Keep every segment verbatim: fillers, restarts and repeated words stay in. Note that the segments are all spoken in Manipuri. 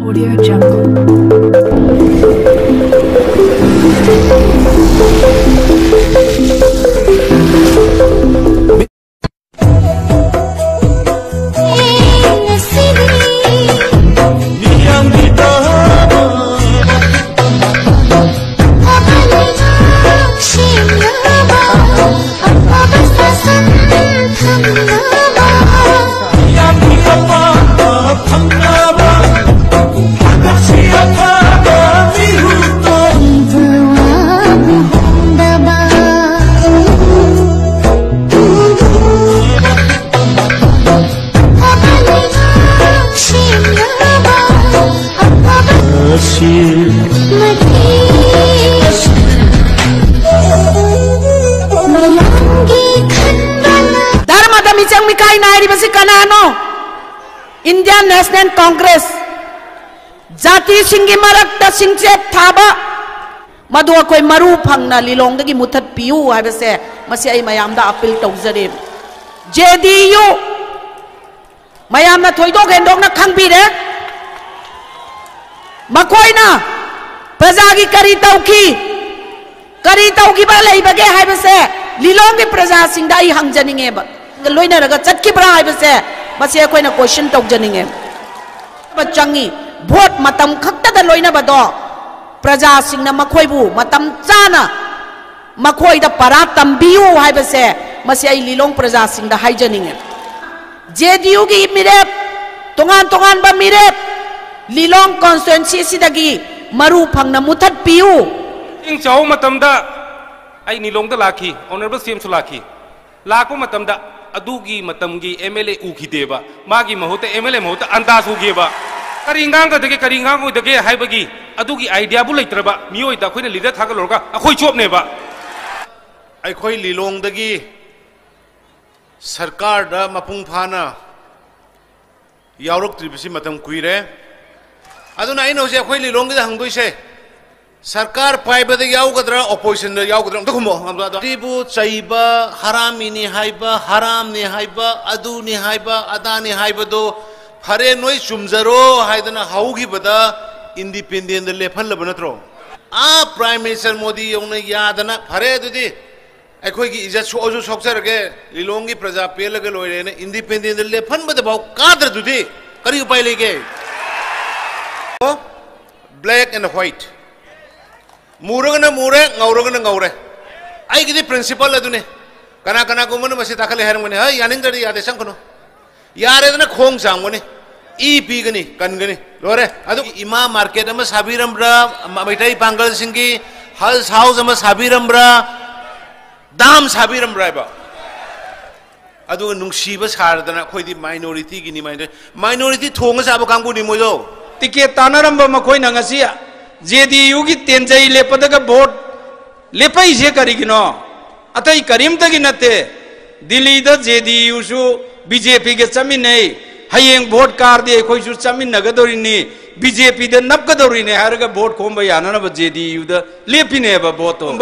Audio Jungle. ꯙꯔꯃꯗ ꯃꯤꯆꯪ ꯃꯤꯈꯥꯏ ꯅꯥꯏꯔꯤꯕꯁꯤ ꯀꯅꯥꯅꯣ? Indian National Congress꯫ ꯖꯥꯇꯤꯁꯤꯡꯒꯤ ꯃꯔꯛꯇ ꯁꯤꯡꯆꯦꯠ ꯊꯥꯕ, ꯃꯗꯨ ꯑꯩꯈꯣꯏ ꯃꯔꯨ ꯐꯪꯅ ꯂꯤꯂꯣꯡꯗꯒꯤ ꯃꯨꯊꯠꯄꯤꯌꯨ ꯍꯥꯏꯕꯁꯦ, ꯃꯁꯤ ꯑꯩ ꯃꯌꯥꯝꯗ ꯑꯄꯤꯜ ꯇꯧꯖꯔꯤ꯫ ꯖꯦ ꯗꯤ ꯌꯨ ꯃꯌꯥꯝꯅ ꯊꯣꯏꯗꯣꯛ ꯍꯦꯟꯗꯣꯛꯅ ꯈꯪꯕꯤꯔꯦ꯫ ꯃꯈꯣꯏꯅ ꯄ꯭ꯔꯖꯥꯒꯤ ꯀꯔꯤ ꯇꯧꯈꯤ, ꯀꯔꯤ ꯇꯧꯈꯤꯕ ꯂꯩꯕꯒꯦ ꯍꯥꯏꯕꯁꯦ ꯂꯤꯂꯣꯡꯒꯤ ꯄ꯭ꯔꯖꯥꯁꯤꯡꯗ ꯑꯩ ꯍꯪꯖꯅꯤꯡꯉꯦꯕ꯫ ꯂꯣꯏꯅꯔꯒ ꯆꯠꯈꯤꯕ꯭ꯔꯥ ꯍꯥꯏꯕꯁꯦ, ꯃꯁꯤ ꯑꯩꯈꯣꯏꯅ question ꯇꯧꯖꯅꯤꯡꯉꯦ꯫ ꯆꯪꯉꯤ꯫ ꯚꯣꯠ ꯃꯇꯝ ꯈꯛꯇꯗ ꯂꯣꯏꯅꯕꯗꯣ, ꯄ꯭ꯔꯖꯥꯁꯤꯡꯅ ꯃꯈꯣꯏꯕꯨ ꯃꯇꯝ ꯆꯥꯅ ꯃꯈꯣꯏꯗ ꯄꯔꯥ ꯇꯝꯕꯤꯌꯨ ꯍꯥꯏꯕꯁꯦ, ꯃꯁꯤ ꯑꯩ ꯂꯤꯂꯣꯡ ꯄ꯭ꯔꯖꯥꯁꯤꯡꯗ ꯍꯥꯏꯖꯅꯤꯡꯉꯦ꯫ ꯖꯦ ꯗꯤ ꯌꯨꯒꯤ ꯃꯤꯔꯦꯞ, ꯇꯣꯉꯥꯟ ꯇꯣꯉꯥꯟꯕ ꯃꯤꯔꯦꯞ, ꯂꯤꯂꯣꯡ constituency ꯑꯁꯤꯗꯒꯤ ꯃꯔꯨ ꯐꯪꯅ ꯃꯨꯊꯠꯄꯤꯌꯨ꯫ ꯏꯁꯤꯡ ꯆꯥꯎꯕ ꯃꯇꯝꯗ ꯑꯩ ꯂꯤꯂꯣꯡꯗ ꯂꯥꯛꯈꯤ, Honourable ꯁꯤ ꯑꯦꯝꯁꯨ ꯂꯥꯛꯈꯤ꯫ ꯂꯥꯛꯄ ꯃꯇꯝꯗ ꯑꯗꯨꯒꯤ ꯃꯇꯝꯒꯤ ꯑꯦꯝ ꯑꯦꯜ ꯑꯦ ꯎꯈꯤꯗꯦꯕ, ꯃꯥꯒꯤ ꯃꯍꯨꯠꯇ ꯑꯦꯝ ꯑꯦꯜ ꯑꯦ ꯃꯍꯨꯠꯇ ꯑꯟꯗꯥꯁ ꯎꯈꯤꯕ꯫ ꯀꯔꯤ ꯉꯥꯡꯒꯗꯒꯦ, ꯀꯔꯤ ꯉꯥꯡꯉꯣꯏꯗꯒꯦ ꯍꯥꯏꯕꯒꯤ ꯑꯗꯨꯒꯤ idea ꯕꯨ ꯂꯩꯇ꯭ꯔꯕ ꯃꯤꯑꯣꯏꯗ ꯑꯩꯈꯣꯏꯅ leader ꯊꯥꯒꯠꯂꯨꯔꯒ ꯑꯩꯈꯣꯏ ꯆꯣꯞꯅꯦꯕ꯫ ꯑꯩꯈꯣꯏ ꯂꯤꯂꯣꯡꯗꯒꯤ ꯁꯔꯀꯥꯔꯗ ꯃꯄꯨꯡ ꯐꯥꯅ ꯌꯥꯎꯔꯛꯇ꯭ꯔꯤꯕꯁꯤ ꯃꯇꯝ ꯀꯨꯏꯔꯦ꯫ ꯑꯗꯨꯅ ꯑꯩꯅ ꯍꯧꯖꯤꯛ ꯑꯩꯈꯣꯏ ꯂꯤꯂꯣꯡꯒꯤꯗ ꯍꯪꯗꯣꯏꯁꯦ, ꯁꯔꯀꯥꯔ ꯄꯥꯏꯕꯗ ꯌꯥꯎꯒꯗ꯭ꯔꯥ, opposition ꯗ ꯌꯥꯎꯒꯗ꯭ꯔꯥ? ꯑꯝꯇ ꯈꯨꯝꯃꯣ, ꯑꯝꯇ꯫ ꯑꯗꯣ ꯁꯤꯕꯨ ꯆꯩꯕ, ꯍꯔꯥꯃꯤꯅꯤ ꯍꯥꯏꯕ, ꯍꯔꯥꯝꯅꯤ ꯍꯥꯏꯕ, ꯑꯗꯨꯅꯤ ꯍꯥꯏꯕ, ꯑꯗꯥꯅꯤ ꯍꯥꯏꯕꯗꯣ ꯐꯔꯦ, ꯅꯣꯏ ꯆꯨꯝꯖꯔꯣ ꯍꯥꯏꯗꯅ ꯍꯧꯈꯤꯕꯗ ꯏꯟꯗꯤꯄꯦꯟꯗꯦꯟꯗ ꯂꯦꯞꯍꯜꯂꯕ ꯅꯠꯇ꯭ꯔꯣ? ꯑꯥ, ꯄ꯭ꯔꯥꯏꯝ ꯃꯤꯅꯤꯁꯇꯔ ꯃꯣꯗꯤ ꯌꯧꯅ ꯌꯥꯗꯅ, "ꯐꯔꯦ, ꯑꯗꯨꯗꯤ ꯑꯩꯈꯣꯏꯒꯤ ꯏꯖꯠ ꯁꯣꯛꯑꯁꯨ ꯁꯣꯛꯆꯔꯒꯦ, ꯂꯤꯂꯣꯡꯒꯤ ꯄ꯭ꯔꯖꯥ ꯄꯦꯜꯂꯒ ꯂꯣꯏꯔꯦꯅ" ꯏꯟꯗꯤꯄꯦꯟꯗꯦꯟꯗ ꯂꯦꯞꯍꯟꯕꯗ ꯐꯥꯎ ꯀꯥꯗ꯭ꯔꯗꯨꯗꯤ ꯀꯔꯤ ꯎꯄꯥꯏ ꯂꯩꯒꯦ? ꯑꯣ, black and white, ꯃꯨꯔꯒꯅ ꯃꯨꯔꯦ, ꯉꯧꯔꯒꯅ ꯉꯧꯔꯦ꯫ ꯑꯩꯒꯤꯗꯤ ꯄ꯭ꯔꯤꯟꯁꯤꯄꯜ ꯑꯗꯨꯅꯤ꯫ ꯀꯅꯥ ꯀꯅꯥꯒꯨꯝꯕꯅ ꯃꯁꯤ ꯇꯥꯈꯠꯂꯦ ꯍꯥꯏꯔꯝꯒꯅꯤ, "ꯍꯩ, ꯌꯥꯅꯤꯡꯗ꯭ꯔꯗꯤ ꯌꯥꯗꯦ, ꯆꯪꯈꯅꯨ"꯫ ꯌꯥꯔꯦꯗꯅ, ꯈꯣꯡ ꯆꯥꯝꯒꯅꯤ, ꯏ ꯄꯤꯒꯅꯤ, ꯀꯟꯒꯅꯤ, ꯂꯣꯏꯔꯦ꯫ ꯑꯗꯨ ꯏꯃꯥ ꯃꯥꯔꯀꯦꯠ ꯑꯃ ꯁꯥꯕꯤꯔꯝꯕ꯭ꯔꯥ, ꯃ-, ꯃꯩꯇꯩ ꯄꯥꯡꯒꯜꯁꯤꯡꯒꯤ ꯍꯜꯁ ꯍꯥꯎꯁ ꯑꯃ ꯁꯥꯕꯤꯔꯝꯕ꯭ꯔꯥ, ꯗꯥꯝ ꯁꯥꯕꯤꯔꯝꯕ꯭ꯔꯥ ꯍꯥꯏꯕ? ꯑꯗꯨꯒ ꯅꯨꯡꯁꯤꯕ ꯁꯥꯔꯗꯅ ꯑꯩꯈꯣꯏꯗꯤ ꯃꯥꯏꯅꯣꯔꯤꯇꯤꯒꯤꯅꯤ, ꯃꯥꯏꯅꯣꯔꯤꯇꯤ, ꯃꯥꯏꯅꯣꯔꯤꯇꯤ ꯊꯣꯡꯉ ꯆꯥꯕ ꯀꯥꯡꯕꯨꯅꯤ ꯃꯣꯏꯗꯣ꯫ ꯇꯤꯀꯦꯠ ꯇꯥꯟꯅꯔꯝꯕ ꯃꯈꯣꯏꯅ ꯉꯁꯤ ꯖꯦ ꯗꯤ ꯌꯨꯒꯤ ꯇꯦꯟꯖꯩ ꯂꯦꯞꯄꯗꯒ ꯚꯣꯠ ꯂꯦꯞꯄꯛꯏꯁꯦ ꯀꯔꯤꯒꯤꯅꯣ? ꯑꯇꯩ ꯀꯔꯤꯝꯇꯒꯤ ꯅꯠꯇꯦ꯫ ꯗꯤꯜꯂꯤꯗ ꯖꯦ ꯗꯤ ꯌꯨꯁꯨ ꯕꯤ ꯖꯦ ꯄꯤꯒ ꯆꯠꯃꯤꯟꯅꯩ, ꯍꯌꯦꯡ ꯚꯣꯠ ꯀꯥꯔꯗꯤ ꯑꯩꯈꯣꯏꯁꯨ ꯆꯠꯃꯤꯟꯅꯒꯗꯧꯔꯤꯅꯤ, ꯕꯤ ꯖꯦ ꯄꯤꯗ ꯅꯞꯀꯗꯧꯔꯤꯅꯤ ꯍꯥꯏꯔꯒ ꯚꯣꯠ ꯈꯣꯝꯕ ꯌꯥꯅꯅꯕ ꯖꯦ ꯗꯤ ꯌꯨꯗ ꯂꯦꯞꯄꯤꯅꯦꯕ ꯚꯣꯠꯇꯣ꯫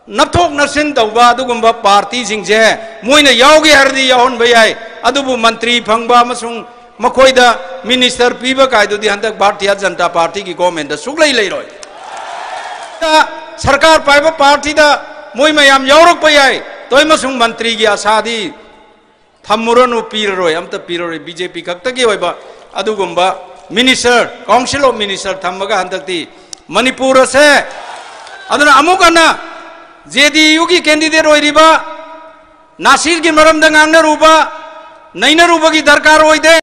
ꯅꯞꯊꯣꯛ ꯅꯞꯁꯤꯟ ꯇꯧꯕ ꯑꯗꯨꯒꯨꯝꯕ ꯄꯥꯔꯇꯤꯁꯤꯡꯁꯦ ꯃꯣꯏꯅ ꯌꯥꯎꯒꯦ ꯍꯥꯏꯔꯗꯤ ꯌꯥꯎꯍꯟꯕ ꯌꯥꯏ, ꯑꯗꯨꯕꯨ ꯃꯟꯇ꯭ꯔꯤ ꯐꯪꯕ ꯑꯃꯁꯨꯡ ꯃꯈꯣꯏꯗ ꯃꯤꯅꯤꯁꯇꯔ ꯄꯤꯕ ꯀꯥꯏꯗꯨꯗꯤ ꯍꯟꯗꯛ ꯚꯥꯔꯇꯤꯌꯥ ꯖꯅꯇꯥ ꯄꯥꯔꯇꯤꯒꯤ ꯒꯣꯔꯃꯦꯟꯗ ꯁꯨꯛꯂꯩ ꯂꯩꯔꯣꯏ꯫ ꯁꯔꯀꯥꯔ ꯄꯥꯏꯕ ꯄꯥꯔꯇꯤꯗ ꯃꯣꯏ ꯃꯌꯥꯝ ꯌꯥꯎꯔꯛꯄ ꯌꯥꯏ, ꯇꯣꯏꯃꯁꯨꯡ ꯃꯟꯇ꯭ꯔꯤꯒꯤ ꯑꯁꯥꯗꯤ ꯊꯝꯃꯨꯔꯅꯨ, ꯄꯤꯔꯔꯣꯏ, ꯑꯝꯇ ꯄꯤꯔꯔꯣꯏ꯫ ꯕꯤ ꯖꯦ ꯄꯤ ꯈꯛꯇꯒꯤ ꯑꯣꯏꯕ ꯑꯗꯨꯒꯨꯝꯕ ꯃꯤꯅꯤꯁꯇꯔ, ꯀꯥꯎꯟꯁꯤꯜ ꯑꯣꯐ ꯃꯤꯅꯤꯁꯇꯔ ꯊꯝꯃꯒ ꯍꯟꯗꯛꯇꯤ ꯃꯅꯤꯄꯨꯔ ꯑꯁꯦ, ꯑꯗꯨꯅ ꯑꯃꯨꯛ ꯍꯟꯅ ꯖꯦ ꯗꯤ ꯌꯨꯒꯤ ꯀꯦꯟꯗꯤꯗꯦꯠ ꯑꯣꯏꯔꯤꯕ ꯅꯥꯁꯤꯔꯒꯤ ꯃꯔꯝꯗ ꯉꯥꯡꯅꯔꯨꯕ, ꯅꯩꯅꯔꯨꯕꯒꯤ ꯗꯔꯀꯥꯔ ꯑꯣꯏꯗꯦ꯫